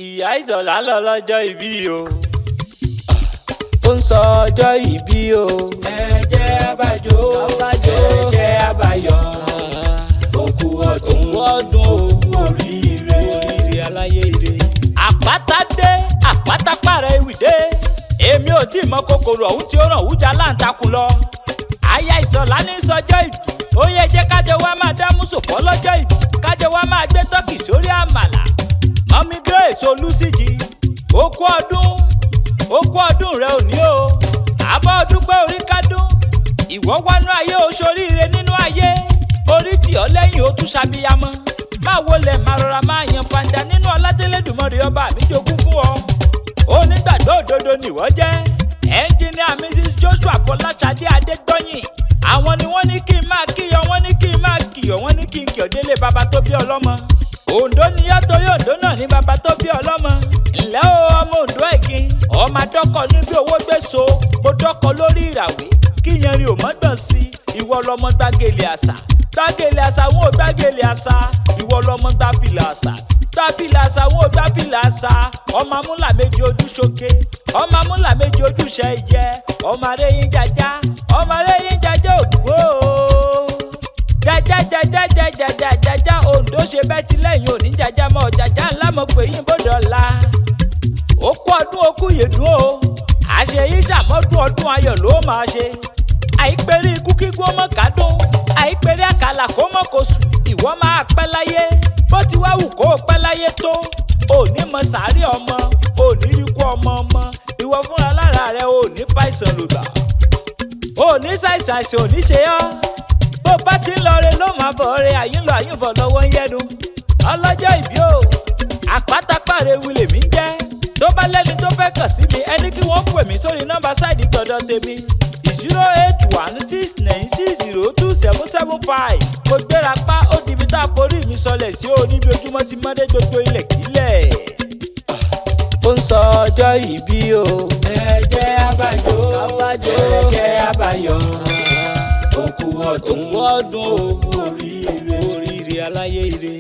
Ìyá Ìṣọ̀lá lọ lọ́jọ́ ìbí o. Ó ń sọ ọjọ́ ìbí o. Ẹ jẹ́ á bá jó, ẹ jẹ́ á bá yọ̀, òkú ọdún, Òkú ọdún o. òkú oríire. Oríire aláyé ire. Àpáta dé, àpáta pààrọ̀ ewì dé. Èmi ò tí ì mọ kòkòrò ọ̀hún tí ó ràn wújà láǹtakùn lọ. Aya Ìṣọ̀lá ní sọjọ́ ìbí. Ó yẹ jẹ́ kájọ wá máa dá mùsùlùmọ́ lọ́jọ́ ìbí. Kájọ wá máa gbé tọ́kì sórí àmàlà. Mọ́mí Grace Olúsíjì, òkú ọdún, òkú ọdún rẹ ò ní o. Àbọ̀ ọdún pé orí kádún. Ìwọ wánú ayé o ṣoríire nínú ayé. Orí tì ọ́ lẹ́yìn o tún ṣàbíyamọ. Máa wọlé máa rọra máa yan fanda nínú ọlátẹ́lẹ́dùmọ̀rẹ́ ọba mi jogún fún ọ. Onígbàgbọ́ òdodo nìwọ jẹ́. Ẹnjìníà Mrs Joshua Fọláṣadé Adégbọ́yìn. Àwọn ni wọ́n ní kí n máa kíyọ, wọ́n ní kí n máa kìyọ̀, wọ́n ní kí n kìyọ̀ délé bàbá tó bí ọlọ́mọ. Oǹdó ni yọ́ torí Oǹdó náà ní bàbá tó bí ọlọ́mọ. Ǹlẹ́ o ọmọ Oǹdó ẹ̀gin, ọmọ adọ́kọ̀ níbi owó gbé so, mo dọ́kọ̀ lórí ìràwé, kí yanrìn ò mọ́ gbọ̀n sí i, ìwọ lọmọ gbàgèlè àṣà. Gbàgèlè àṣà wọn ò gbàgèlè àṣà, ìwọ lọmọ gbàfìlà àṣà. Gbàfìlà àṣà wọn ò gbàfìlà àṣà, ọmọ amúlà méjì ojú ṣoge, ọmọ amúlà méjì ojúṣe ìjẹ, ọmọ aréyìn jaja, ọmọ aréyìn jaja òdùwó jaja jaja jaja jaja Oǹdó ṣe bẹ́ẹ̀ tí lẹ́yìn òní jaja mọ́ jaja ńlá mọ̀ pé yín bọ́dọ̀ la. Ó kú ọdún ó kú yèdún o, àṣeyí ṣàmọ́dún ọdún ayọ̀ ló máa ṣe. Àìpẹ́rí ikú kíkú ọmọ kádùn, àìpẹ́rí àkàlà kó mọ̀ kó sùn, ìwọ máa pẹ́ láyé. Bó ti wá wù kó o pẹ́ láyé tó, òní mọ sàárè ọmọ, òní rí kú ọmọ ọmọ, ìwọ fúnra lára rẹ òní fàìsàn lògbà. Òní ṣàìsàn àìsàn òní ṣe ọ́, bó bá ti ń lọre ló máa bọ̀ re, àyínlọ àyínbọ̀ lọ́wọ́ ń yẹnu. Ọlọ́jọ́ ìbí o, àpátápàrẹ wulẹ̀ mi ń jẹ́. Tó bá lẹ́ni tó fẹ́ kàn sí mi, ẹni kí wọ́n pè mí sórí nọ́mbà sáìdì tọ̀dọ̀ tèmi 08169602775. Mo gbéra pa ó di ibi tá a forí mi sọlẹ̀ sí o, níbi ojúmọ́ ti mọ́dé gbogbo ilẹ̀ kílẹ̀. Ó ń sọ ọjọ́ ìbí o. Ẹ jẹ́ á bá jó, ẹ jẹ́ á bá yọ̀, òkú ọdún, Òkú ọdún o. òkú oríire. Oríire aláyé ire.